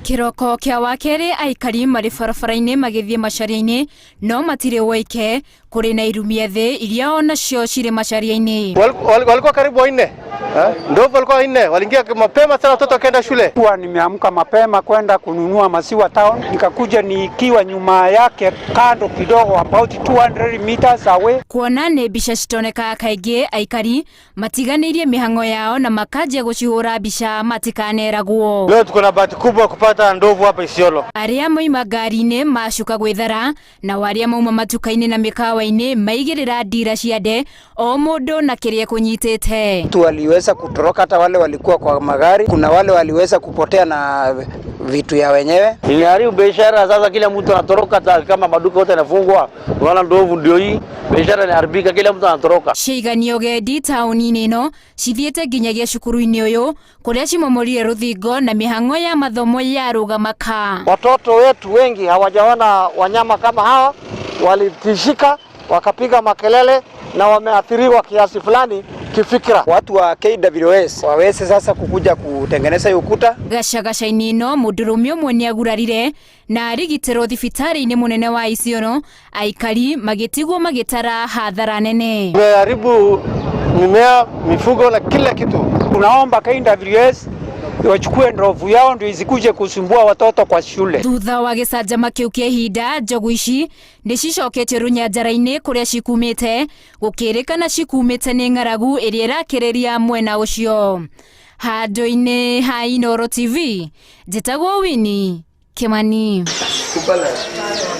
Kĩroko kĩa wakerĩ aikari marĩ barabara-inĩ magĩthiĩ macaria-inĩ no matirĩ woike kũrĩ na irumia thĩ iria onacio cirĩ macaria-inĩ. Walikuwa karibu wanne, ndovu walikuwa wanne, waliingia mapema sana, watoto wakaenda shule. Kuwa nimeamka mapema kwenda kununua maziwa town, nikakuja nikiwa nyuma yake kando kidogo, about 200 meters away. Kuona nĩ mbica citonekaga kaingĩ, aikari matiganĩirie mĩhang'o yao na makanjia gũcihũra mbica matikaneragwo. Leo tuko na bahati kubwa kupata ndovu hapa Isiolo. Arĩa moima ngari-inĩ macuka gwĩthara, nao arĩa mauma matuka-inĩ na mĩkawa-inĩ maigĩrĩra ndira cia nde, o mũndũ na kĩrĩa kũnyitĩte. Watu waliweza kutoroka, hata wale walikuwa kwa magari. Kuna wale waliweza kupotea na vitu ya wenyewe. Imeharibu biashara sasa, kila mtu anatoroka, kama maduka yote yanafungwa. Unaona ndovu ndio hii, biashara inaharibika, kila mtu anatoroka. Ciaiganio gendi taũni-inĩ ĩno cithiĩte nginyagia cukuru-inĩ ũyũ kũrĩa cimomorire rũthingo na mĩhang'o ya mathomo yarũgama ka. Watoto wetu wengi hawajaona wanyama kama hawa, walitishika wakapiga makelele na wameathiriwa kiasi fulani kifikira. Watu wa KWS waweze sasa kukuja kutengeneza hiyo ukuta. Gacagaca-inĩ ĩno mũndũrũme ũmwe nĩagurarire na arigitĩrwo thibitarĩ-inĩ mũnene wa Isiolo, aikari magĩtigwo magĩtara hathara nene. Imeharibu mimea, mifugo na kila kitu. Tunaomba KWS wachukue ndovu yao ndio isikuje kusumbua watoto kwa shule. Thutha wa gĩcanjama kĩu kĩa ihinda, njogu ici nĩ cicoketio rũnyanjara-inĩ kũrĩa cikumĩte, gũkĩrĩkana cikumĩte nĩ ng'aragu ĩrĩa ĩrakĩrĩria mwena ũcio. Handũ-inĩ ha Inooro TV, njĩtagwo Winnie Kimani. Kubalance.